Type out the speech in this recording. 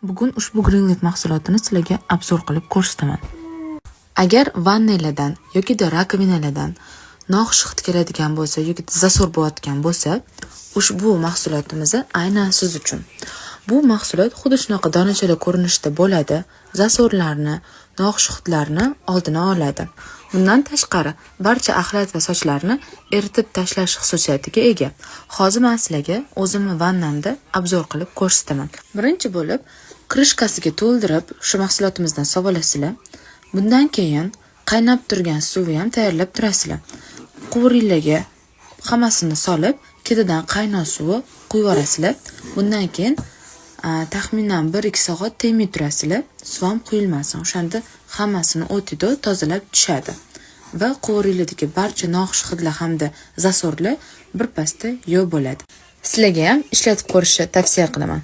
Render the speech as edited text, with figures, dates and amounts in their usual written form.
Bugun ushbu Greenleaf mahsulotini sizlarga обзор qilib ko'rsataman. Agar vannaylardan yokida rakovinalardan noxush hid keladigan bo'lsa yoki засор bo'layotgan bo'lsa, ushbu mahsulotimiz aynan siz uchun. Bu mahsulot xuddi shunaqa donachalar ko'rinishida bo'ladi, засор larni, noxush hidlarni oldini oladi. Bundan tashqari, barcha axlat va sochlarni eritib tashlash xususiyatiga ega. Hozir men sizlarga o'zimni vannamda обзор qilib ko'rsataman. Birinchi bo'lib крышка siga to'ldirib shu mahsulotimizdan sovolasizlar. Bundan keyin qaynab turgan suvni ham tayyorlab turasizlar. Quvuringlarga hammasini solib, ketidan qaynoq suvi quyib yuborasizlar. Bundan keyin taxminan 1-2 soat tegmay turasizlar. Suv ham quyilmasin. O'shanda hammasini o'tidi, tozalab tushadi. Va quvuringlardagi barcha noxush hidlar hamda засор lar birpasda yo'q bo'ladi. Sizlarga ham ishlatib ko'rishni tavsiya qilaman.